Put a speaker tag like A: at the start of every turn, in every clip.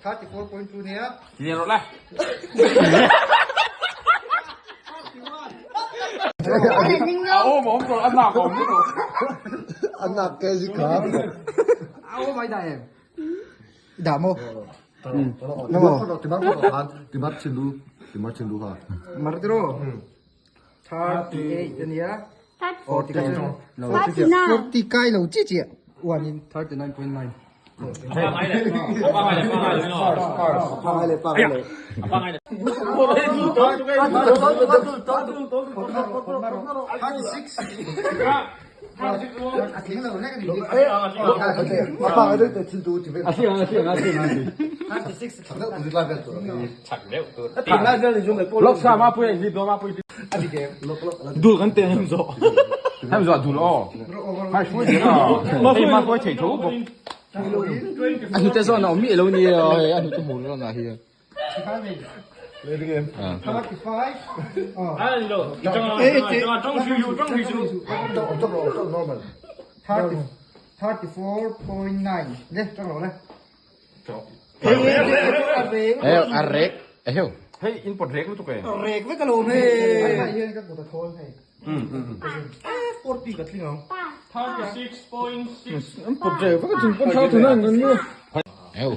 A: 34.2 nia.
B: Ni rawh le. A awm awm tawh a nak awm tawh.
C: A nak ke zi kha.
A: A awm ai dah em? I dah maw?
C: Timar chindu timar chindu ha.
A: Mar tiro. 38 ania. 40 ka chu. 40 kai lo chi chi. 1 in 39.9.
B: Dul kan te hem zo. Hem zo dul aw. Hai fui de na. Hei ma fui thei tho bawk.
D: A hnute zawn a awm miah lo nia hei a hnute hmuh lo na hi. Hei a rek eheu.
B: Hei in pawt rek lutuk e.
A: Rek vek alawm hei.
D: An pawt rek vek a chung pawn thau thun a an ni. Eheu.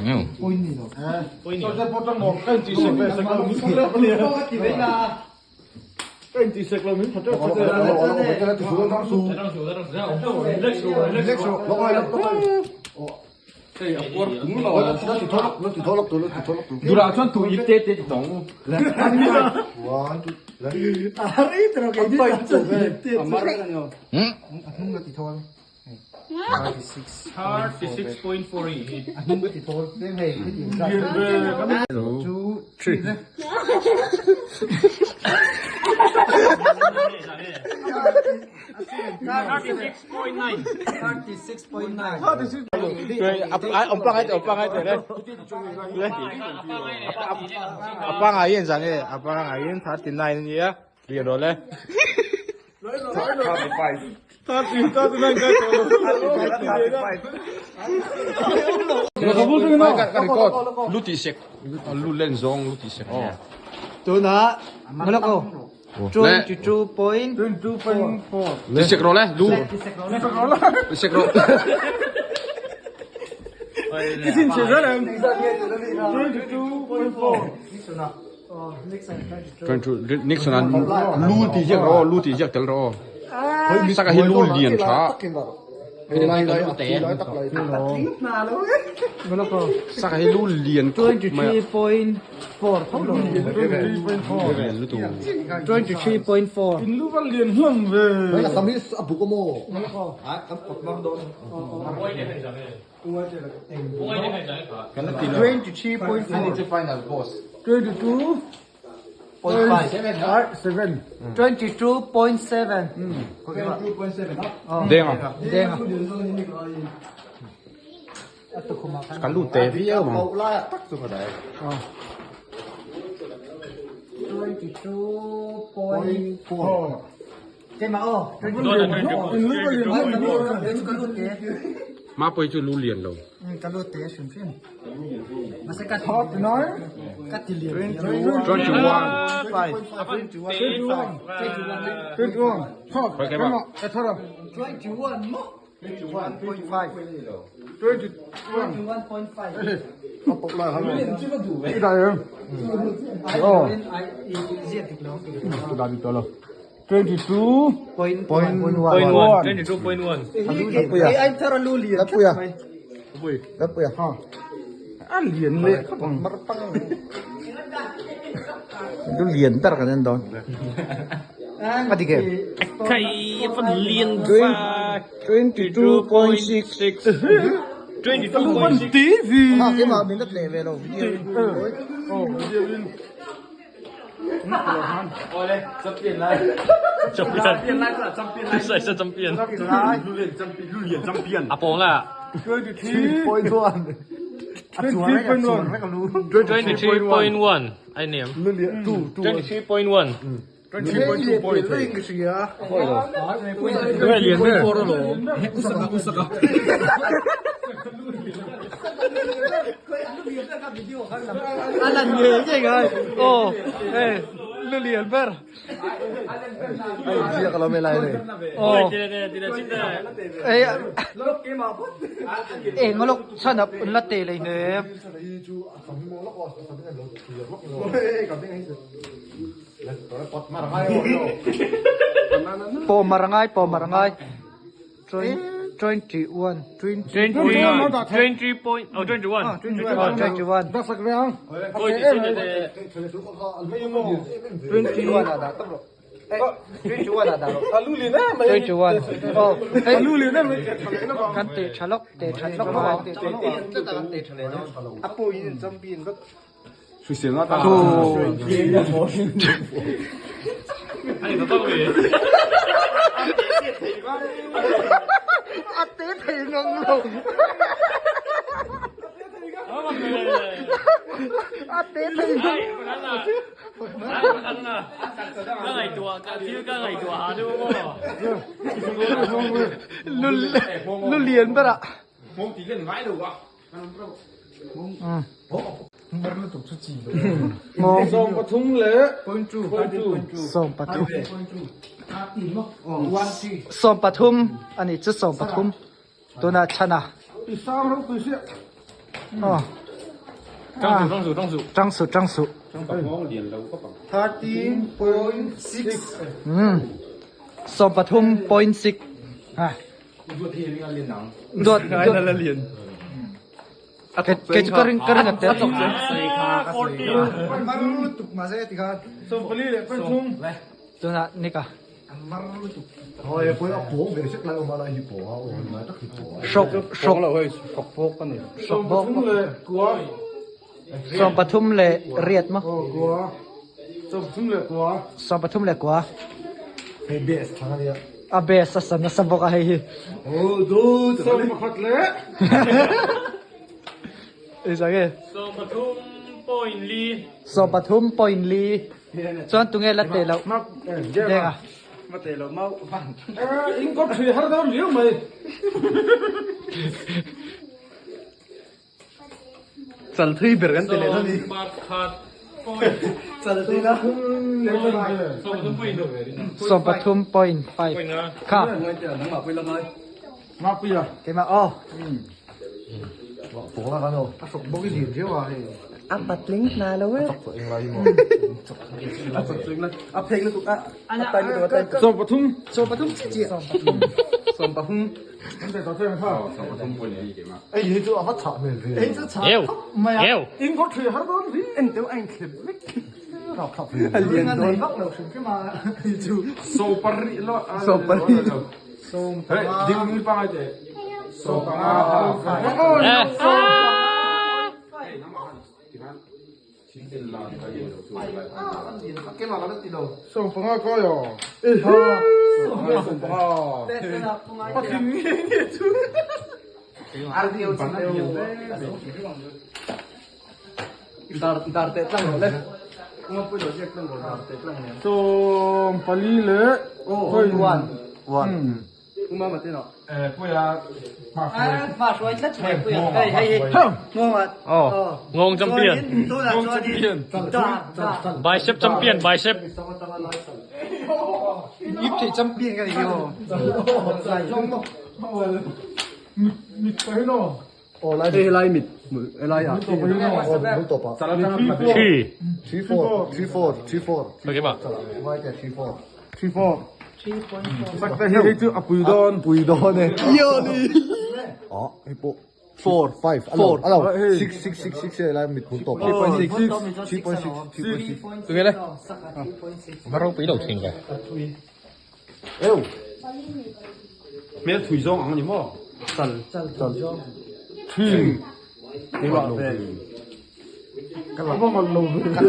D: Eheu.
B: Durah chuan tu ip te te ti tawng.
D: A pangai in zang e a pangai in 39 ania lian rawh le.
B: Ka record lu tih sek lu len zawng lu tih sek aw.
A: Tunah Malako 22.4
B: Ti sek rawh le lu ti sek rawh. Nixon an lu ti ziak rawh lu ti ziak tel rawh aw saka hi lu lian tha saka hi lu lian khawp mai a lian lutuk Deng a ka lut te viau ang. Mapui chu lu lian lo.
D: Lu lian ber kan en dawn. A dik em? 22.6 Ha keimah min la tleh ve lo video in.
A: A lan ngei ngei ngai. Aw hei lu lian ber.
C: Ziak a lo mai lai nei.
A: Aw. Ei eng lawk chhan a an la teh lei hnem. Pawh mar a ngai pawh mar a ngai. 21
E: 20 point oh 21
A: 21 21 ah dah tawp rawh 21 ah dah rawh 21 oh kan teh tha lawk teh tha lawk lawk A te thei ngang lo. A te thei ngang.
E: Ka ngaihtuah ka thil ka ngaihtuah ha deuh maw.
A: Lu lian ber ah. Sawm pathum a ni chu sawm pathum tunah chhana tang suh tang suh sawm pathum point six Duat duat la lian. Kei chu ka ring ka ring a tel. Tunah nika. Hrawk hrawk hrawk bawk. Sawm pathum leh riat maw? Sawm pathum leh kua. A best a sa nasa bawk a hei hi.
D: Sawm pakhat leh.
A: Ei nge?
E: Sawm pathum point li.
A: Sawm pathum point li. Chuan tunge la teh loh? Denga.
D: In kawt thui har dawn riau mai.
A: Chal thui ber kan ti leh dawn ni. Chal thui la. 13.5 kha. Keimah aw. A patling hna lo e. A phek lutuk a. A tai lutuk a tai.
D: 13.
A: 13 chi chi. 13.
C: Ei hi chu a va chhah hmel ve.
A: Ei chu chhah khawp mai a.
D: In kawt hrih har dawn hi.
A: En teuh a inthlep vek. A lian dawn vak lo hrim hrim a hei chu.
B: So pariat lo.
A: So pariat.
B: Hei ding ding pangai teh. So panga.
D: So panga kai aw. So panga. Patling nge nge chu.
A: Dar teh tlang rawh le.
D: Sawm pali leh
A: One.
C: One.
E: Ngawng champion. Bicep champion bicep.
A: Ip thei champion ka ni aw.
E: Three.
C: 3 4 3 4 3 4
E: Okay ba?
C: 3 4
D: 3 4 Sakta hi hei chu a pui dawn.
C: Pui dawn e. Aw hei pawh 4 5 alo alo 6 6 6 6 e lai mit hmul tawp 3.6 3.6 3.6
E: Tunge le. Va ropui lo thin ve.
C: Eu
B: Hmel thui zawng ang a ni maw?
A: Chal chal zawng.
D: Thui.
A: Kan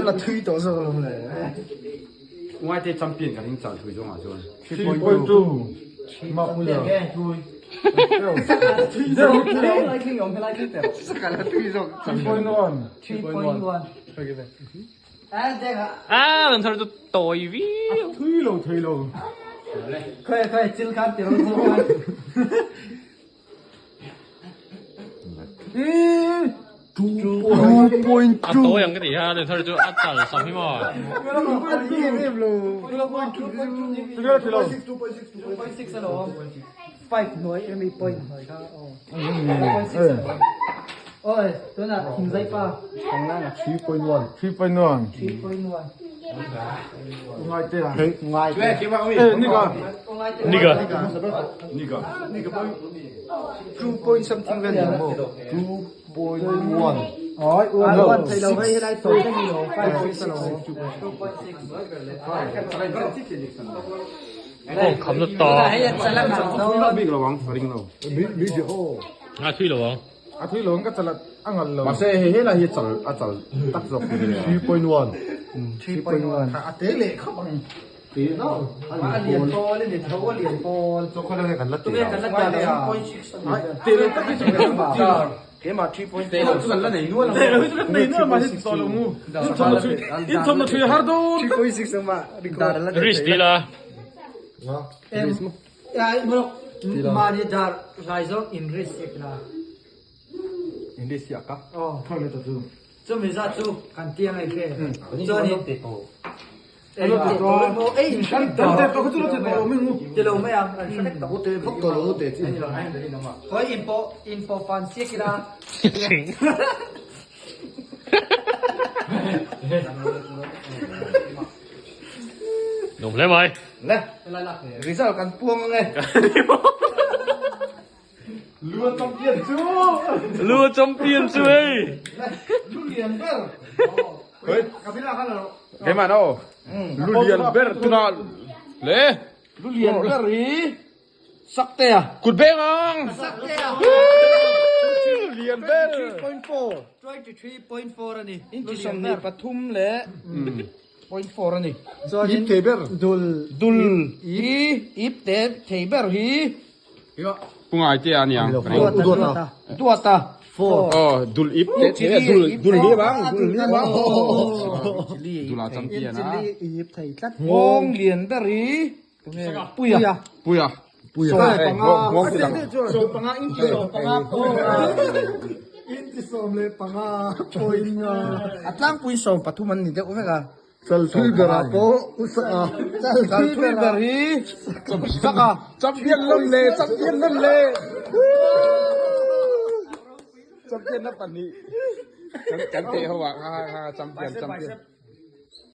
A: la thui tawh zawk alawm le.
B: Ngaite champion ka ring chal thui zawng ah chuan.
D: 3.2 Mapuia. 3.1
A: 3.1.
E: Ah, lần thar chu tawi viau.
D: Thui lo thei lo.
A: Khoi khoi chil khan ti ro chil khan.
C: 2.2.
E: A tawi ang ka ti ha, thar chu a chal sam hi maw.
A: 2.6 alawm. 5 hnuai emi point hnuai kha aw. 2.6 alawm. Oi, tunah thingzai pa.
C: 3.1.
D: 3.1.
A: 3.1.
D: Ngai te a.
C: Ngai.
D: Eh, nika.
E: Nika.
A: 2 point something vel ni maw.
C: 2.1.
A: Oi, 1 thei lo hei helai sawi ka ni lo. 5.6 alawm. 2.6.
E: Kawng kham na ta.
A: Hei a chal ang chang dawn.
B: Bik lo ang, ring lo.
C: Mi mi je ho.
E: A thui lo ang.
D: A thui lo ang ka chal a ngal lo.
B: Mahse hei helai hi chal a chal tak zawk ni.
C: 3.1.
A: 3.1.
D: A te leh khawp ang.
C: Te no.
A: A lian pawl a ni tho a lian pawl.
C: Chu khaw le kan la te.
A: Tunge kan la te lo 3.6.
D: Te lo tak hi chu kan
A: Keimah 3.4.
B: Te lo chu kan la nei nual ang.
D: Te lo hi chu kan nei nual mahse tawh lo ngu. In thawm na thui in thawm na thui har dawn.
A: 3.6 ang mah dar la te.
E: Risk dila.
A: Em ai mo mani dar lai zawng in risk ek la.
B: In risk ya ka.
A: Oh.
D: Thawm le ta chu.
A: Chumi zat chu kan tiang ai khe. Chuanin
D: Kan te to kha chu lo te to lo mai ngu.
A: Ti lo mai ang an hre vek tawh.
C: Te vak to lo te chi.
A: Khawi in pawh in pawh fan siak ila.
E: Nuam hle mai.
F: Le, result kan puang ang e.
D: Lua champion chu.
E: Lua champion chu hei.
D: Lu lian ber.
B: Hei. Keimah no. Lu lian ber tuna le.
F: Lu lian ber hi sak te a.
B: Kut beng ang.
A: Sak te a.
B: Lian ber.
A: 23.4. 23.4 a ni.
F: Inchi 23 leh 0.4 a ni.
C: Ip thei ber.
A: Dul.
F: Dul hi ip te thei ber hi
B: Pungai te a niang.
A: Duata duata.
F: Duata.
C: 4.
B: Oh, dul ip te thei dul dul hi bang dul hi bang. Dula champion a.
A: Chili ip thei tlat.
F: Ngawng lian ber hi Puia.
B: Puia.
C: Puia.
B: Ngawng ti dang.
D: So panga inchi so panga.
C: Inchi sawm leh panga point nga.
F: A tlangpui 13 an ni deuh vek a.
C: Chal thui ber ah pawh usa a.
F: Chal thui ber hi sak a.
B: Champion lawm le, champion lawm le. Champion na pahnih. Kan te ho ah kha kha champion champion.